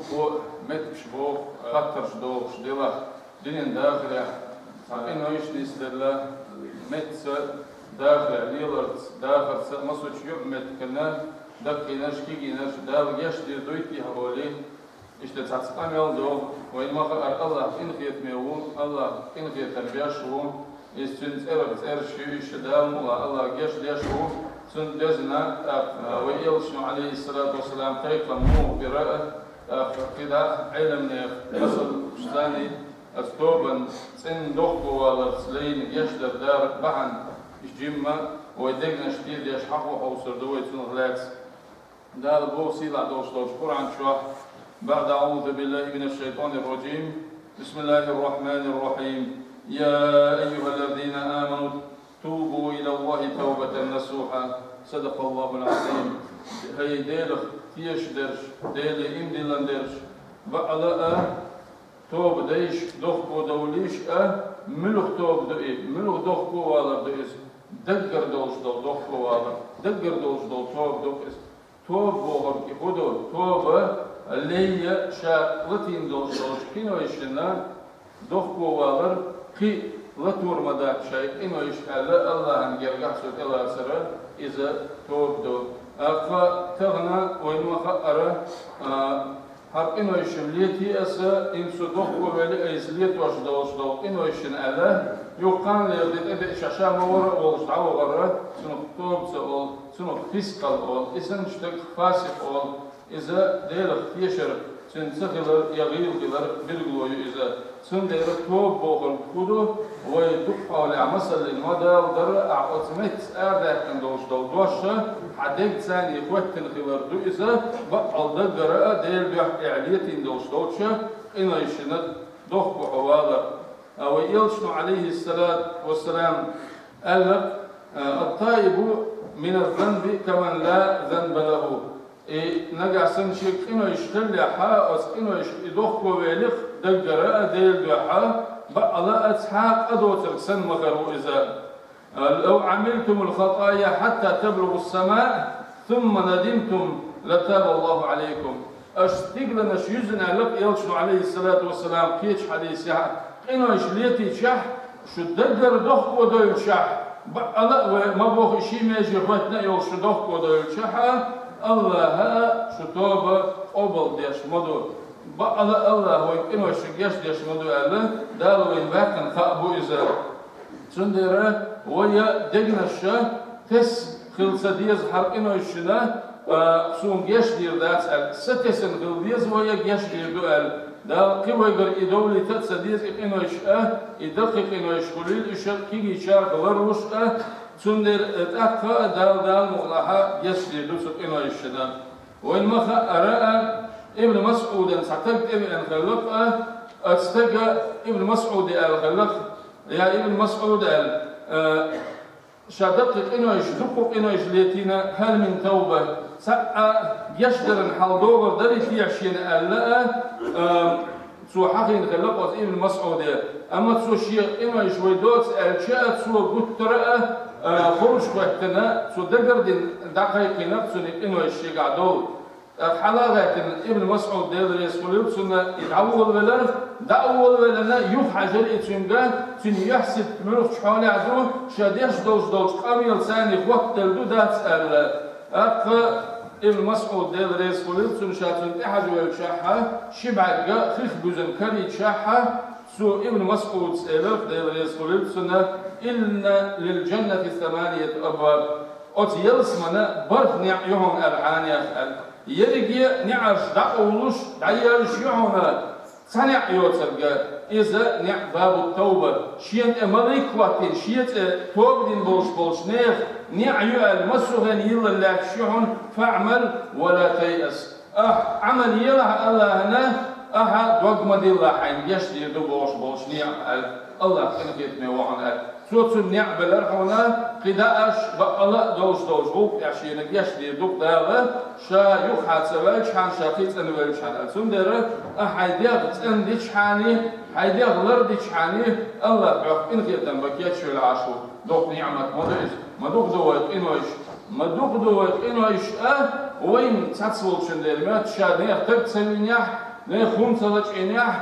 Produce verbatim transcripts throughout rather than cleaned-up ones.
Цо меттигаш боху, хаттарш дохуш делахь, динан дахарехь цхьа къинойш нисделла, меттаца дахарехь леларца, дахарца, массо а юкъаметтигашна даккхийнарш, кегийнарш Дала гечдийр дуй-те олий, иштта цхьацца къамел до. Вайна ма-хаъара, АллахӀ къинхетаме ву, АллахӀ къинхетам беш ву. Иза цуьнан цӀерах цӀераш ю, иштта Дала мукъалахь АллахӀ гечдеш ву. Цунна доьзна, тӀаккха вай элчано, Ӏалайхиссалату вассалам, кхайкхам муха бира, тӀаккха кхидӀа Ӏеламнехан масал луш царний, оцу тобанан цӀена дохковаларца лайна гечдар дарах бахьана, иштта жимма вай дегнаш тӀедеш хьахо хьовсур ду вай цунах лаьцна. Дала боху сийлахь долуш долчу Къуръан чохь: بعد أعوذ بالله من الشيطان الرجيم. بسم الله الرحمن الرحيم. يا أيها الذين آمنوا توبوا إلى الله توبة نصوحا. صدق الله العظيم. ХӀей Делах тешаш дерш, Деле иман-диллина дерш, бакъала а, тоба дайша, дохко довлийша а. Муьлха тоба ду и, муьлха дохковалар ду иза? Даггара долуш долу дохковалар, даггара долуш долу тоба ду иза. Тоба бохург и хӀун ду? Тоба, лайна ша латийна долуш долчу къинойшна дохковалар, кхин а латор ма дац шайн къинойш аьлла, АллахӀан гергахь цо тӀелацар, иза тоба ду. ТӀаккха тахана вайна ма-хаъара, а, хӀара къинойшна летий аса, иза со дохковели, айса летош долуш долу къинойшна аьлла, юха кхана лерина тӀе деъча ша ма вара а волуш дӀавахара, цунах тоба ца олу, цунах фискъал олу, и санна стаг фасикъ олу. Иза Делах тешар, цуьнан ца хилар я гӀийла хилар билгало ю иза. Цундела тоба бохург хӀун ду? Вай дукха хьолехь масаллин ма-далла дара, ахь оцу меттаца арадаьккхина долуш долу дош, хьан дег царний хӀоьттина хилар ду иза, баккъал даггара а Делан дуьхьа тӀехь летийна долуш долчу къинойшна дохко хьо валар. А вай элчано, Ӏалайхиссалату вассалам, аьлла: «التائب من الذنب كمن لا ذنب له». И нагахь санна шен къинойш хиллехь, оцу къинойш и дохковелира даггара а Делан дуьхьа, бакъала а цхьа а къа доцург санна ма хир ву иза. «لو عملتم الخطايا حتى تبلغ السماء ثم ندمتم لتاب الله عليكم». Аша стигланаш юьззина аьлла элчано, Ӏалайхиссалату вассалам, кхечу хьадисехь, къинойш летийчахь, шу даггара дохко дойлчахь, бакъала а вай ма боху ши меже хӀоьттина а йолуш шу дохко дойлчахь, АллахӀа а шу тоба къобалдеш ма ду. Бакъала а АллахӀа вайн къинойшна гечдеш ма ду аьлла, Дала вайна баьккхина хаа бу иза. Цундела вай дегнаш тесна хила ца деза хӀара къинойшна, а, суна гечдийр дац аьлла, сатесна хила деза вай гечдийр ду аьлла. Дала кхин вайгара и довлийта а ца деза и къинойш а, и даккхий къинойш хуьлийла уьш а, кегийчарах ларлуш а, цундела, э, тӀаккха а Дала, Дала мукъалахь гечдийр ду цу къинойшна. Вайна ма-хаъара а, Ибн МасӀудан цхьа стаг тӀевеана хилла-кх а, оцу стага Ибн МасӀуда аьлла хилла-кх: «Я Ибн МасӀуд», аьлла, э, ша даккхий къинойш, дуккха къинойш летийна, «هل من توبة», цхьа а гечдаран хьал догӀур дарий те шена аьлла а, э, цо хьахийна хилла-кх оцу Ибн МасӀуде. Амма цо шен къинойш вай доцу аьлча а, цо гуттара а, э, ховш хӀоьттина, цо дагардина дӀакхайкхийна-кх цуьнан и къинойш шегахь долу. ТӀаккха хьала а гӀаьттина, Ибн МасӀуд, Дела реза хуьлийла цунна, и дӀаволавелира, дӀа а волавеллина, юха хьаьжира и цуьнга, цуьнан юьхь-сибат муьлхачу хьолехь ду, ша деш долуш долчу къамелаца царний хӀоттаделла ду, дац аьлла. ТӀаккха Ибн МасӀуд, Дела реза хуьлийла цунна, ша цунна тӀехьажавеллачохь, ши бӀаьрг хих буьзна карийчахь, цо Ибн МасӀудас элира, Дела реза хуьлийла цунна: «إن للجنة ثمانية أبواب». Оцу ялсаманин бархӀ неӀ ю хьуна аьлла, хьенех аьлла. Ерриге неӀарш дӀакъовлуш, дӀаеллаш ю хьуна цхьа неӀ йоцург, иза неӀ бабу-т-тавба, шена тӀе малик хӀоттийна, шен цӀе тоба дина болуш болчу нехан неӀ ю аьлла, массо а хенахь йиллина лаьтташ ю хьуна: «فاعمل ولا تيأس». Ахь Ӏамал елахь АллахӀана, ахьа дог ма диллахь, хьайна гечдийр ду бохуш болчу неӀ аьлла, АллахӀ къинхетаме ву хьуна аьлла. Цо цунна неӀ белира хьуна, кхидӀа аш бакъала а долуш долчу гӀуллакх тӀехь шена гечдийр ду-кх Дала, ша юххехь ца ваьлчхьана, ша кхин а цӀанвелчхьана. Цундела ахьа хьайн дегӀ цӀандичхьана, хьайн дегӀ лардичхьана, АллахӀ хьох къинхетам бан кечвелла Ӏаш ву. Доккха ниӀмат ма ду иза. Ма дукха ду вай къинойш. Ма дукха ду вай къинойш а, вайна цхьацца волчун дерг моьтту ша нехан таг ца винехь, Не хӀума ца лачкъийнехь,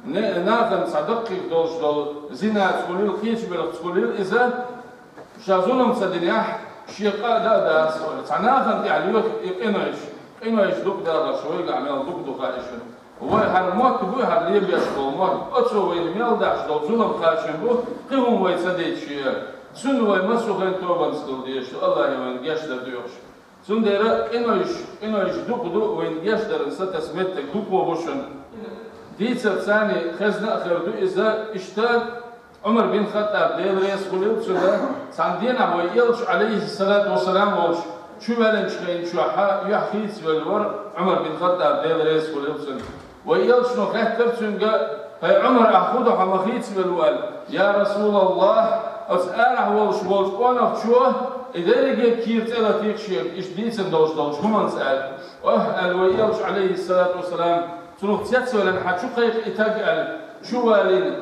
не нахана цхьа даккхийх долуш долу зинаца хуьлийла, кхечу белхаца хуьлийла иза, ша зулам ца динехь, шен къа а дан а дац, цхьа нахана тӀехь лоьху и къинойш, къинойш дукха дахарш вайгахь мел дукха ду хаьа шуна. Вай хӀара мотт буй, хӀара лебеш болу мотт, оцо вайна мел дахьаш долу зулам кхачам бу, кхин хӀума вай ца дийцча. Цунна вай массо а хен тобанца хила дезаш ду, Аллахе вайна гечдар доьхуш. Цундела къинойш, къинойш дукха ду, вайна гечдаран сатесна меттиг дукха бу шуна. Дийцар царна хезна а хир ду иза, иштта Ӏумар бин Хаттаб, Дела реза хуьлийла цунна, цхьана дийнахь вай элча, алейхиссалату вассалам, волчу чу ваьллачу хенчохь юьхь хийцавелла вара Ӏумар бин Хаттаб, Дела реза хуьлийла цунна. Вай элчано хаьттира цуьнга: «ХӀай Ӏумар, ахь хӀун ду, хьо ма хийцавелла ву?» — аьлла. «Я Расулаллах, оцу арахь волуш волчу къонахчо и дерриге кийра цӀе латийра шега, иштта дийцина долуш долчу хӀуманца», — аьлла. «Ох», — аьлла вай элча, алейхиссалату вассалам, цунах цецвеллина: «Хьан чу кхайкха и таг», — аьлла, чу валийна.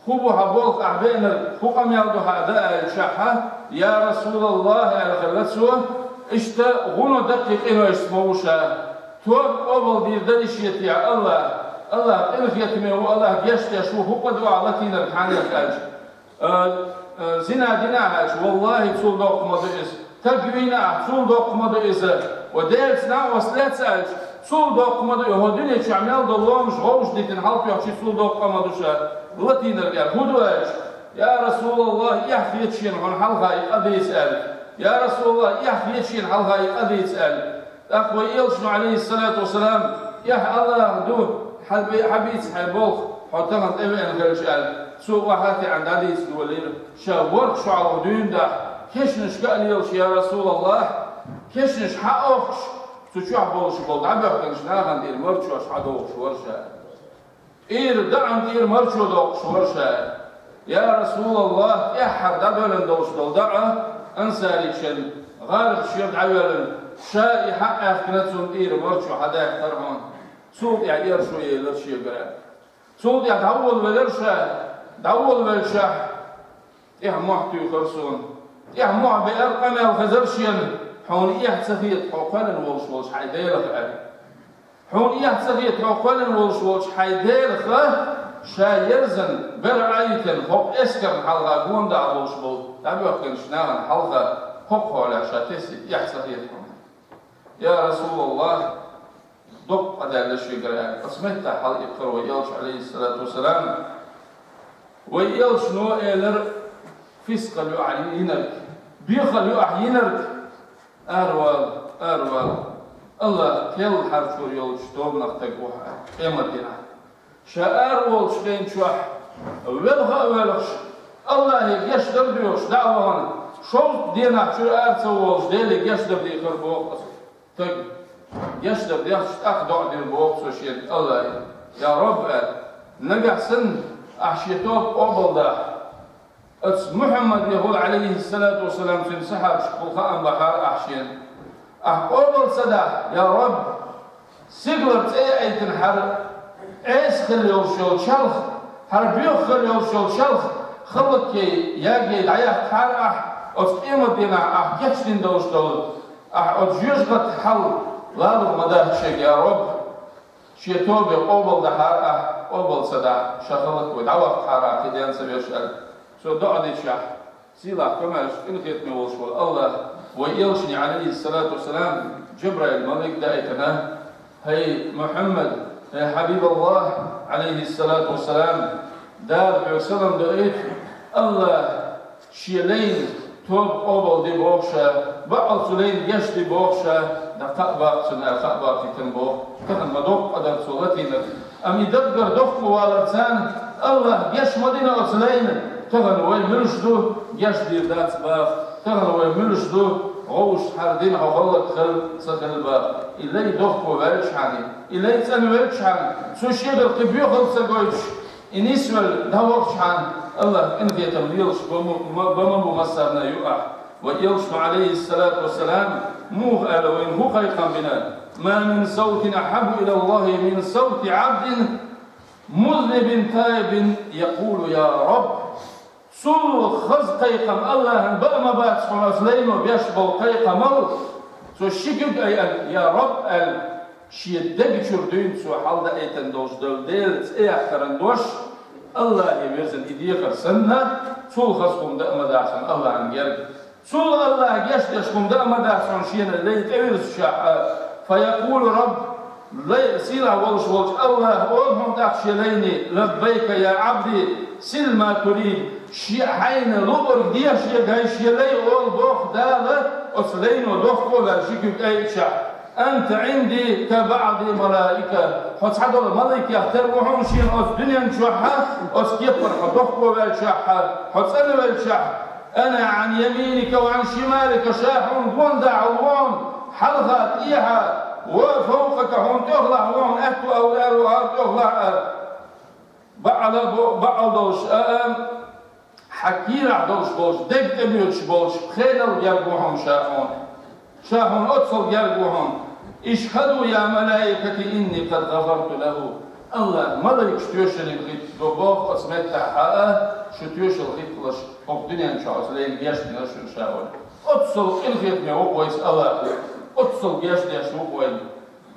«ХӀун бу хьан болх, ахь беанарг хӀун къамел ду хьан дан?» — аьллачохь, «Я Расулаллах», — аьлла хилла цо, иштта гӀуно даккхий къинойшца ма ву ша. Тоба къобалдийр дара и шен тӀехь Аллах. Аллах къинхетаме ву, Аллах гечдеш ву, хӀун къа ду ахь латийнарг хьан аьлча. А, а, зина дина ахь аьлча, валлахи, цул доккха ма ду иза. Таг вийна ахь, цул доккха ма ду иза. Ва Делаца накъост лаьцна аьлча, цул доккха ма ду и, хӀокху дуьнен чохь мел долу ломаш, гӀовш дитина хьалатоьхча, цул доккха ма ду ша латийнарг», — аьлла. «ХӀун ду?» — аьлча, «Я Расулаллах, эхь хета шена хьуна хьалха и къа дийца», — аьлла. «Я Расулаллах, эхь хета шена хьалха и къа дийца», — аьлла. ТӀаккха вай элчано, алейхиссалату вассалам: «Эхь Аллах ду, хьан бе-, хьан бийца хьайн болх, хьо тахана тӀевеана хилча», — аьлла. Цо охьа а таьӀна дӀадийца долийра. Ша ворхӀ шо хьалха дуьйна дахь, кешнашка а лелаш, я Расулаллах, кешнаш хьаохкуш, цу чохь болуш болу дӀабоьхкинчу нахана тӀера марчо хьадохуш вара ша. ТӀера даӀан тӀера марчо доккхуш вара ша. Я Расулаллах, тӀаьххьара дӀадоьллина долуш долу даӀа ансаричун гӀарах шера дӀавоьллина, ша и хьа а аьхкина, цунна тӀера марчо хьадаьккхира хьуна. Цул тӀаьхьа эршо елира шегара. Цул тӀаьхьа дӀаволавелира ша, дӀаволавелчахь, тӀаьхьа мохь туьйхира суна. ТӀаьхьа мохь беара, къамел хезара шена: «Хьуна эхь ца хета хьо кхоьллина волуш волчу хьайн Делах», — аьлла. «Хьуна эхь ца хета хьо кхоьллина волуш волчу хьайн Делах, ша ерзан бер Ӏайтина хӀокху эскарна хьалха гонаха долуш болу дӀабоьхкинчу нахана хьалха хӀокху хьолехь ша тесна эхь ца хета хьуна». Я Расулаллах, доккха къа даьлла шегара аьлла, оцу меттехь хьалаиккхира вай элча, алейхиссалату вассалам. Вай элчано элира: «Фискъал ю ахь йинарг, бехал ю ахь йинарг, аравала, аравала. Аллах кхел хьарчор йолчу тобанах таг ву хьо къематдийнахь». Ша ара волчу хен чохь велха а воьлхуш, Аллахе гечдар доьхуш дӀа а вахана, шовзткъа денахь чуьра ара ца волуш, Деле гечдар дийхира боху оцу стага. Гечдар дехча, тӀаккха доӀа дира боху цо шена Аллахе: «Я Рабб, — аьлла, — нагахь санна ахь шен тоба къобалдахь, оцу Мухьаммадехула, алейхиссалату вассалам, цуьнан сахьабашкахула хаам бахьара ахь шена. Ахь къобал ца дахь, я Рабб, сигалара цӀе а яйтина, хӀара Ӏеса хила йолуш йолу чалх, хӀара боьха хила йолуш йолу чалх хӀаллакьяй, ягъяй дӀаяккхахьара ахь, оцу къематдийнахь ахь гечдина долуш долу, ахь оцу жоьжахатин хьал лалур ма дац шега, я Рабб». Шен тоба къобал дахьара ахь, къобал ца дахь, ша хӀаллакьвай, дӀаваккхахьара ахь, кхин ден ца веш аьлла. Цо доӀа дичахь, сийлахь, комаьрша, къинхетаме волуш волу Аллах вай элчане, алейхиссалату вассалам, Джабраил малик даийтина: «ХӀай Мухьаммад, хӀай Хьабибаллах, алейхиссалату вассалам, Дала хьоьга салам доуьйту, Аллах шен лайна тоба къобал ди боху ша, бакъал цу лайна гечди боху ша, дӀакхаъ баккха цунна», — аьлла, кхаъ баккхийтина боху. Тахана ма доккха къа дара цо латийнарг. Амма и даггара дохко валар царна, Аллах геч ма дина оцу лайна, тахана вай муьлш ду, геч дийр дац баха, тахана вай муьлш ду, гӀовш хӀара дина хьо хӀаллакьхила ца хила баха. И лай дохко ваьлчхьана, и лай цӀанвелча хьана, цу шегара кхин боьхалла ца гойтуш, и нисвелла дӀавахча хьана, Аллах къинхетам лелаш ба ма, ма, ба ма бу массарна а юкъахь. Вай элчано, алейхиссалату вассалам, муха аьлла, вайна хӀун кхайкхам бина: «Ма мин савтин ахьаббу илаллахи мин савти Ӏабдин музнибин таибин якъулу: я Рабб». Цул хаза кхайкхам Аллахьан баа ма бац хьуна оцу лайно беш болу кхайкхамал, цо ши куьг айъина, я Рабб аьлла, Шен дега чура дуьйна цо хьалдаийтина долуш долу Делан цӀе яххаран дош, Аллахе вирзина и дехар санна, цул хаза хӀума дан а ма дац хьуна Аллахьан герга. Цул Аллахьа гечдеш хӀума дан а ма дац хьуна шена лай тӀевирзичахь а. Фаякъулу Рабб, лай, сийлахь волуш волчу Аллахьа олу хьуна тӀаккха шен лайне: «Лаббайка, я Ӏабди, сил ма турид». Шен хьайна луург де шега, шен лай, олу боху Дала, оцу лайно дохко а ваьлла ши куьг айичахь. «Анта Ӏинди ка баӀди малаика». Хьо цхьадолу малайкех тера ву хьуна шена оцу дуьнен чохь а, оцу кепара хьо дохко ваьлчахь а, хьо цӀанвелчахь. «Ана Ӏан яминика ва Ӏан шималика», ша хьуна гондахь ву хьуна, хьалха, тӀехьа, «ва фавкъака», хьуна тӀехулахь ву хьуна, аьтту а, аьрру а, тӀехулахь а. БаӀала бо-, баӀал долуш а, а, хьан кийрахь долуш болчу, дега тӀебоьдуш болчу пхенал герга ву хьуна ша хьуна. Ша хьуна оццал герга ву хьуна. «Ишхаду, я малаикати, инни къад гъафарту лаху». Аллахьа малайкаш тоьшаллина хӀиттадо боху оцу меттахь а, шу тоьшалла хӀитталаш, хӀокху дуьнен чохь оцу лайна гечдина шуна ша хьуна. Оццал къинхетаме ву-кх вайца Аллахь, оццал гечдеш ву-кх вайна.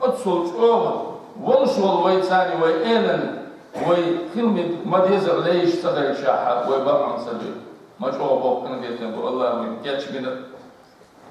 Оццул чӀогӀа волуш волу вай царна вай элана, вай хила ма-деззара лайш ца хилчахь а, вай бакъ ца бу. Ма чӀогӀа боккха къинхетам бу Аллахьа вайна кечбина.